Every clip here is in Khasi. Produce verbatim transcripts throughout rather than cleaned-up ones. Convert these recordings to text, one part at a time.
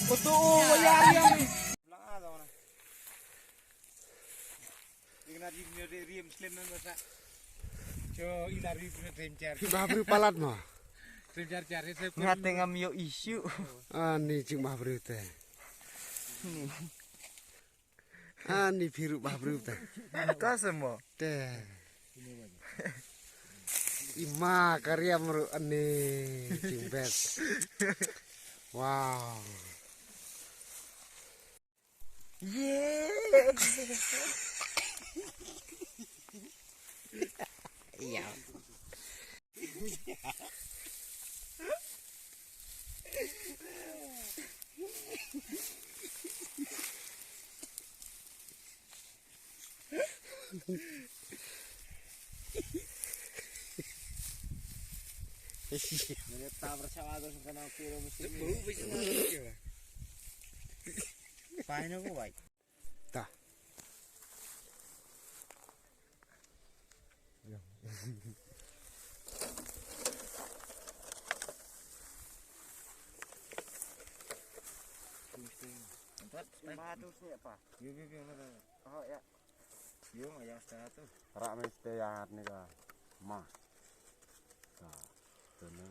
Utu, wayar yang ni. Bilang ada orang. Ini kena di, di, di, di, Muslim memang tak. Jo, ini dari Muslim jar. Bah Bru palat mo. Muslim jar jar, ini saya Nga tengah mio isu. Ah, ni jing Bah Bru te. Ni. Ah, ni piru Bah Bru te. Ka semua. Te. Ima karya meru ani jing best. Wow. Ye. Iya. Ini tak percaya aku sekarang aku mesti. Pahin aku, wai. Ta. Tempat, tempat. Batus ni apa? Yo, yo, yo, mana? Oh, ya. Yo, yang satu. Rak mesti yang ni ka. Ma. Ta. Tena.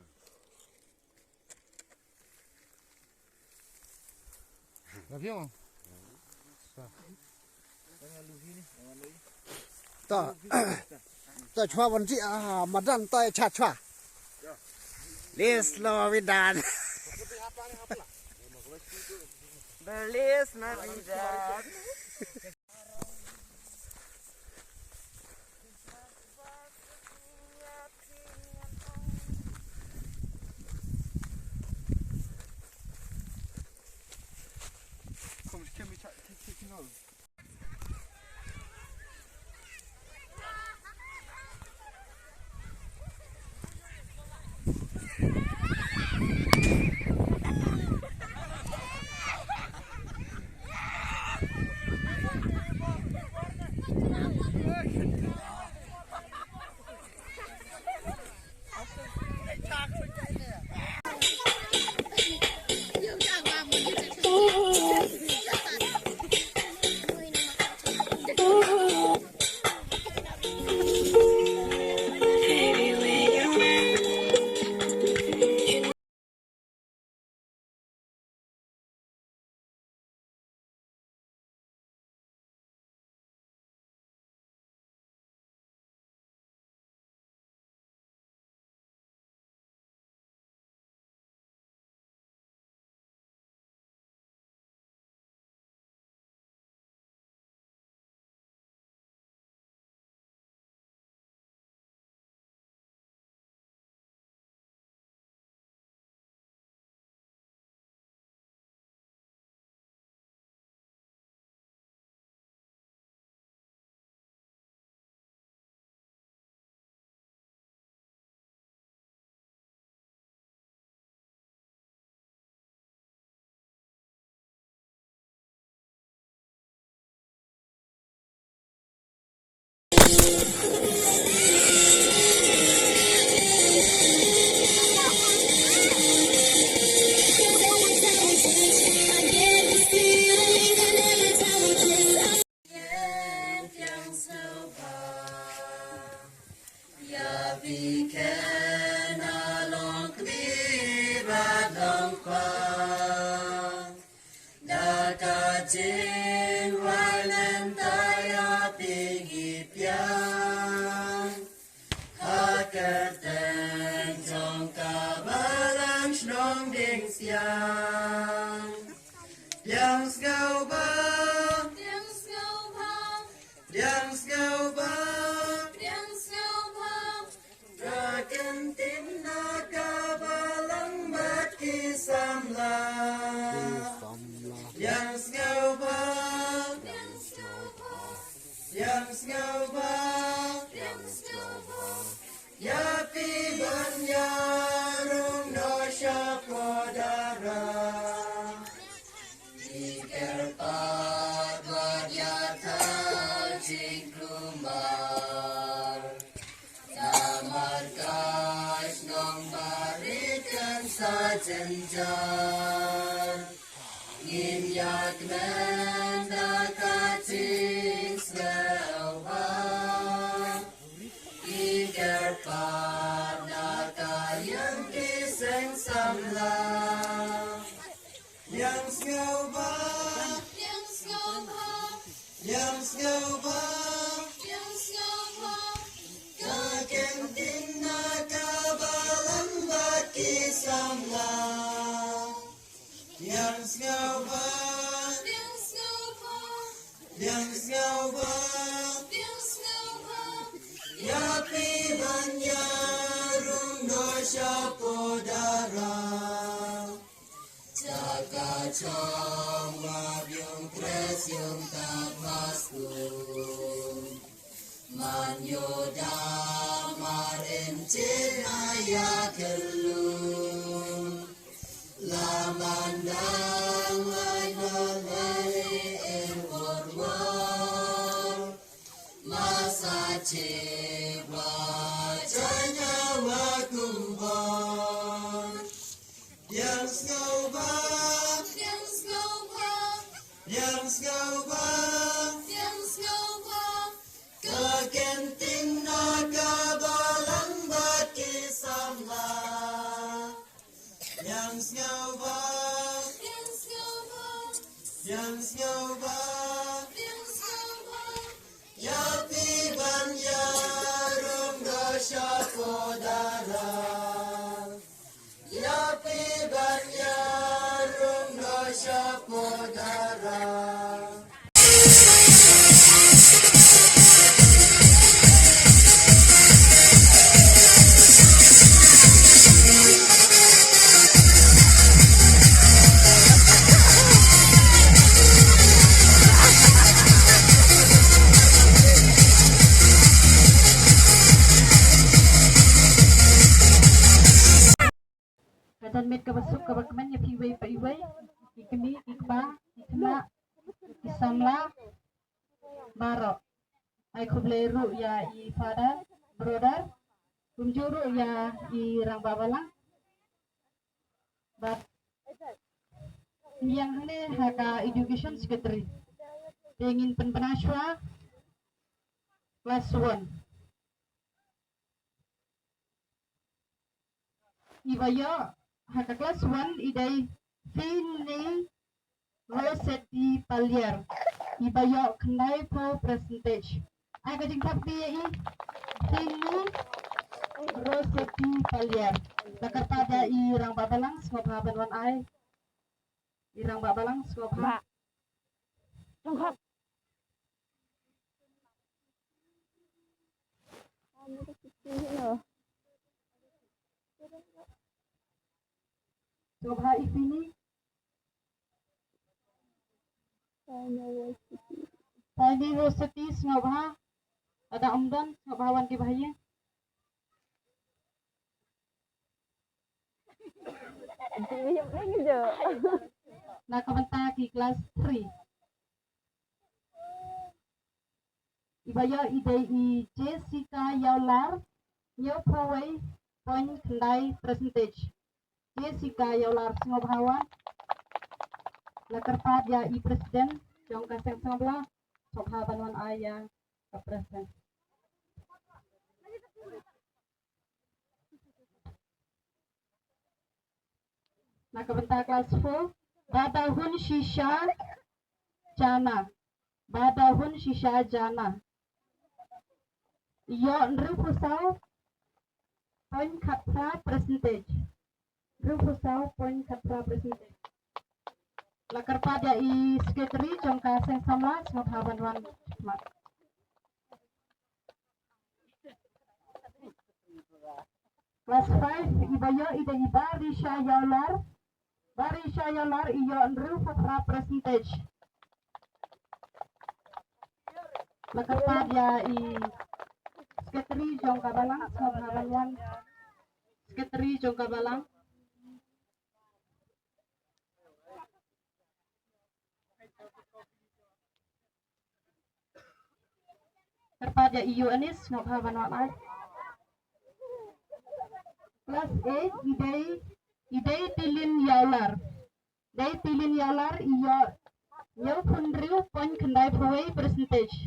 Rabiong. Ta. Ta, ta chwa wan ji, ah, madan ta cha chwa. Lis lo widan. Belis na widan. Da ka jingwai lynter ïa phi ngi piang. Ha kyrteng jong ka Balang Shnong Diengsiang. Biang sngewbha. Biang sngewbha. Biang sngewbha. Biang sngewbha. Ka ktien na ka Balang bad ki samla. Biang sngewbha. Biang sngewbha. Biang sngewbha. Biang sngewbha. Ïa phi ban ïa Jynjar ngin ïakmen da ka jingsngewbha, ki kyrpad na ka ïing ki seng samla. Ïangsngewbha, ïangsngewbha, ïangsngewbha, ïangsngewbha, ka ktien na ka balang bad ki samla. Ïangsngewbha, ïangsngewbha, ïangsngewbha, ïangsngewbha, ïa phi ban ïarung noh shapoh dara. Jaka chong wa biong kres yong ta pasku. Man yoda mar em che na ya kelu. La mandang lai no lai em wor wor. Masa che wa chanya wa kumbor. Ïangsngewbha, ïangsngewbha, ïangsngewbha, ïangsngewbha, ka ktien na ka balang bad ki samla. Ïangsngewbha, ïangsngewbha, ïangsngewbha, ïangsngewbha, ïa phi ban ïarung noh shapoh dara. Ïa phi ban ïarung noh shapoh dara. Ka janmiet kaba suk kaba kmen ïa phi iwei pa iwei, ki kmie, ki kpa, ki khynnah, ki samla baroh. Ai khublei ruh ïa i father, brother, kumjuh ruh ïa i rangbah balang. Bad ïa hangne ha ka education secretary. Te ngin pynbna shuwa class one. Iba ïoh ha ka class one i dei Fini Roseti Paliar. Iba ïoh khyndai phew percentage. Ai ka jingthap kti ïa i Fini Roseti Paliar. La kyrpad ïa i rangbah balang sngewbha ban wan ai. I rangbah balang sngewbha. Ba. Sngewbha. Sngewbha i Fini. Fini Roseti sngewbha. Lada ym don sngewbha wan ki bahaïing. Na ka bynta ki class three. Iba ïoh i dei i Jessica Ïawlar, hynñiew phew wei point khyndai percentage. Jessica Ïawlar sngewbha wan. La kyrpad ïa i president jong ka seng samla, sngewbha ban wan ai ïa ka president. Na ka bynta class four, Badahun Shisha Jana. Badahun Shisha Jana. Ïoh hynriewphew saw point khatphra percentage. Hynriewphew saw point khatphra percentage. La kyrpad ïa i secretary jong ka seng samla, sngewbha ban wan. Class five, iba ïoh i dei i Barisha Ïawlar. Barisha Ïawlar i ïoh hynriewphew phra percentage. La kyrpad ïa i secretary jong ka balang, sngewbha ban wan. Secretary jong ka balang. Kyrpad ïa i Ïoannis, sngewbha ban wan ai. Class eight, i dei i Dei Tilin Ïawlar. Dei Tilin Ïawlar i ïoh hynñiewphew hynriew point khyndai phew wei percentage.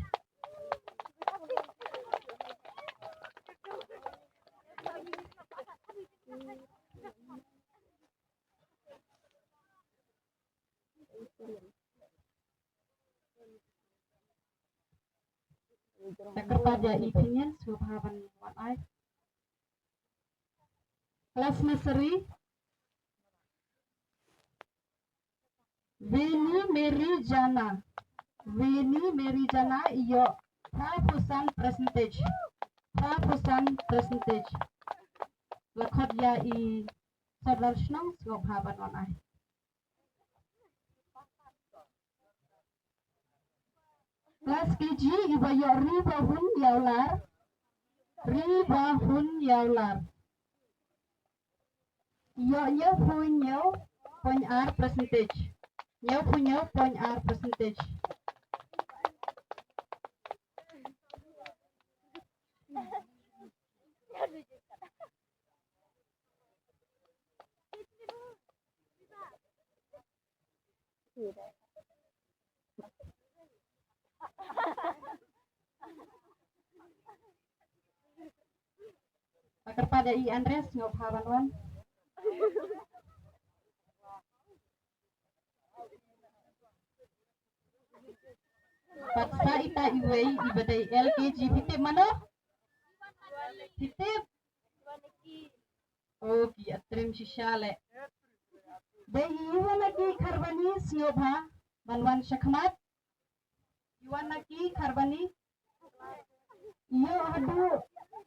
Ka kyrpad ïa i Tyngen sngewbha ban wan ai. Klas nursery. Veni Mary Jana. Veni Mary Jana i ïoh phra phew san percentage. Phra phew san percentage. La khot ïa i Sordar Shnong sngewbha ban wan ai. Klas K G iba ïoh Ribahun Ïawlar. Ribahun Ïawlar. Ïoh hynñiewphew hynñiew point ar percentage. Hynñiewphew hynñiew point ar percentage. Ka kyrpad ïa i Andres sngewbha ban wan. Pat sa ita iwei iba dei L K G, phi tip mano? Phi tip? Oh, ki ïa trim shisha leh. Dei i Iwanaki Kharbani sngewbha ban wan sha khmat. Iwanaki Kharbani. Ïoh haduh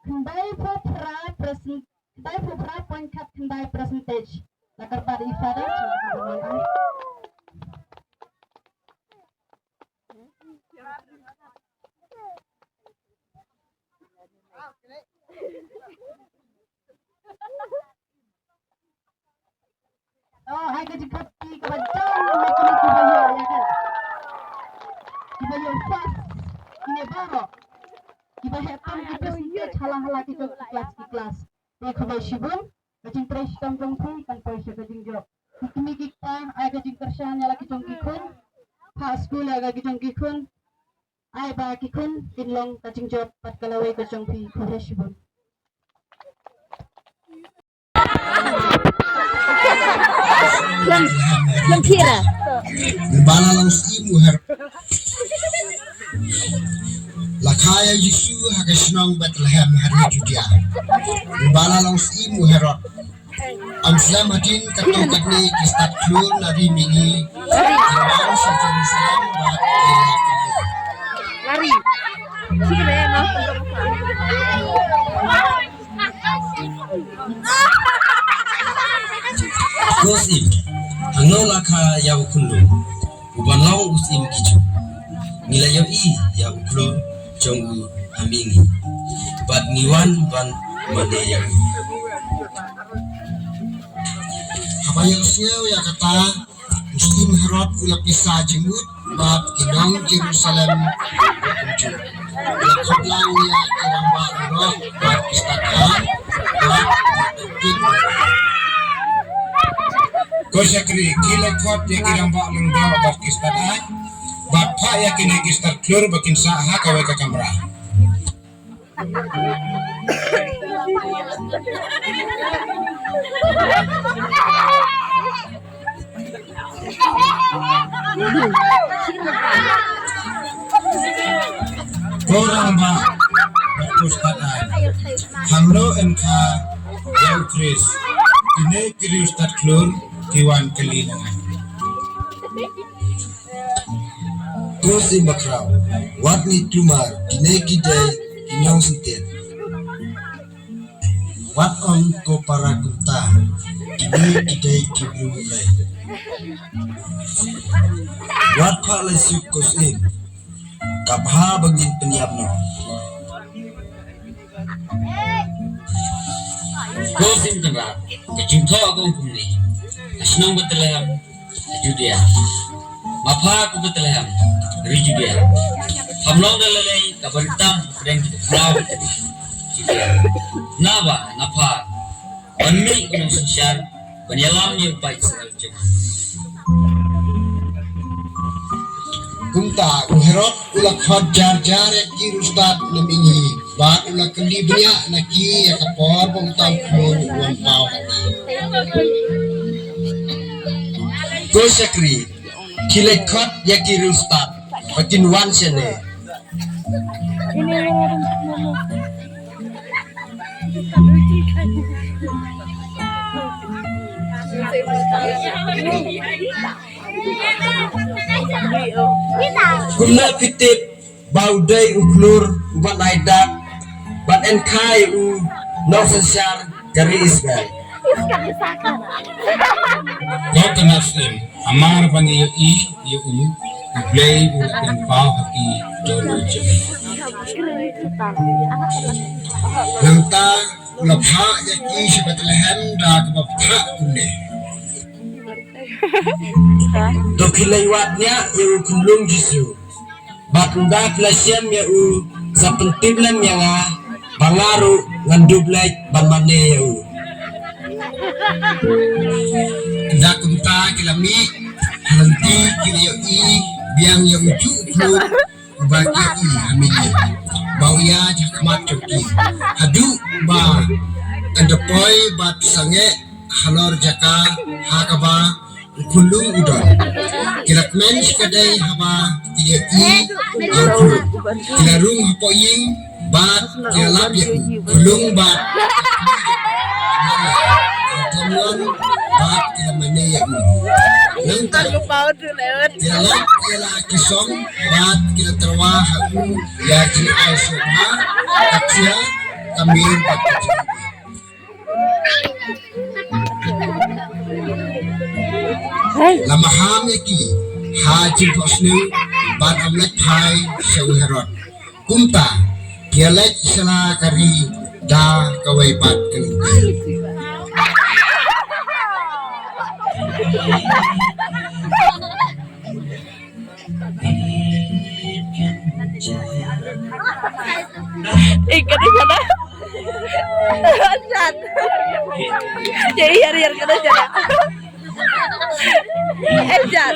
khyndai phew phra percent, khyndai phew phra point khat khyndai percentage. La kyrpad i Father. Oh, ai ka jingkyrpad kaba jam ïa kine kiba ïoh ïa ka. Kiba ïoh first. Kine baroh kiba heh tam ki percentage ha la ha la ki jong ki klas ki klas. Te khublei shibun. Ka jingtrei shitom jong phi kan poi sha ka jingjop. Ki kmie ki kpa, ai ka jingkyrshan ïa la ki jong ki khun. Phah skul ïa la ki jong ki khun. Ai ba ki khun kin long ka jingjop bad ka lawei ka jong phi. Khublei shibun. Lam, lam thira. Ba la long siem u Her-, la kha ïa u Jisu ha ka shnong Bethlehem ha ri Judia. Ba la long siem u Herod. Ym slem hadien katto katne ki stad khlur na ri mihngi ki wan sha Jerusalem bad ki la kylli. Lari. Ko syiem, hangno la kha ïa u khunlung uban long u syiem ki Jiw? Ngi la ïohi ïa u khlur jong u ha mihngi bad ngi wan ban mane ïa u. Haba ïohsngew ïa kata, u syiem Herod u la pisa jingmut bad ki nong Jerusalem. U la khot lang ïa ki rangbah lyngdoh bad ki stad aiñ bad ki, ko shakri, ki la khot ïa ki rangbah lyngdoh bad ki stad aiñ bad phah ïa kine ki stad khlur ba kin sah ha kawei ka kamra. Ko rangbah bad ko stad aiñ, hangno yn kha ïa u Khrist? Kine ki riew stad khlur ki wan kylli na nga. Ko syiem bakhraw, wat ngi tumar, kine ki dei ki nongsyntiat. Wat ong, ko para kumta, kine ki dei ki briew U Blei. Wat phah lai suk, ko syiem, ka bha ba ngin pynïap noh. Ko syiem kynrad, ka jingthoh ka ong kumne: Ha shnong Bethlehem ha Judia, ma pha ko Bethlehem, ri Judia, pham long da lei lei kaba ri tam hapdeng ki bakhraw Judia. Naba na pha ban mih u nongsynshar Ban ïalam ïa u paid Israel jong nga. Kumta u Herod u la khot jar jar ïa ki riewstad na mihngi bad u la kylli bniah na ki ïa ka por ba uta u khun u wan paw ha ki. Ko shakri, khie leit khot ïa ki riewstad ba kin wan shane. Kumno phi tip ba u dei u khlur uba nai dak bad yn kha ïa u nongsynshar ka ri Israel? Ko khynnah syiem, hamar ban ïohi ïa u, U Blei u la pynpaw ha ki jong u jong. Nangta u la phah ïa ki sha Bethlehem da kaba bthah kumne. To khie leit wad ñiah ïa u khunlung Jisu. Bad ynda phi la shem ïa u, sa pyntip lem ïa nga, ba nga ruh ngan dup leit ban mane ïa u. Ynda kumta ki la mih ha lynti, ki la ïohi biang ïa ujuh u khlur uba ki ïohi ha mihngi ba u ïaid ha khmat jong ki, haduh ba un da poi bad sangeh halor jaka ha kaba u khunlung u don. Ki la kmen shikatdei haba ki ïohi ïa u khunlung. Ki la rung hapoh ïing bad ki la lap ïa u khunlung bad ki la themlon bad ki la mane ïa u. Nangta ki la lap ïa la ki song bad ki la tyrwa ha u ïa ki ai sngewbha, ka khia, ka mir bad ka jingkyrkhu. La maham ïa ki ha jingphohsniew bad ym leit phai sha u Herod. Kumta ki ïaleit sha la ka ri da kawei pat ka lynti. Ïa ka dei shana. Jan. Ïa, ïa, ïa ka dei shana. Eh, jan.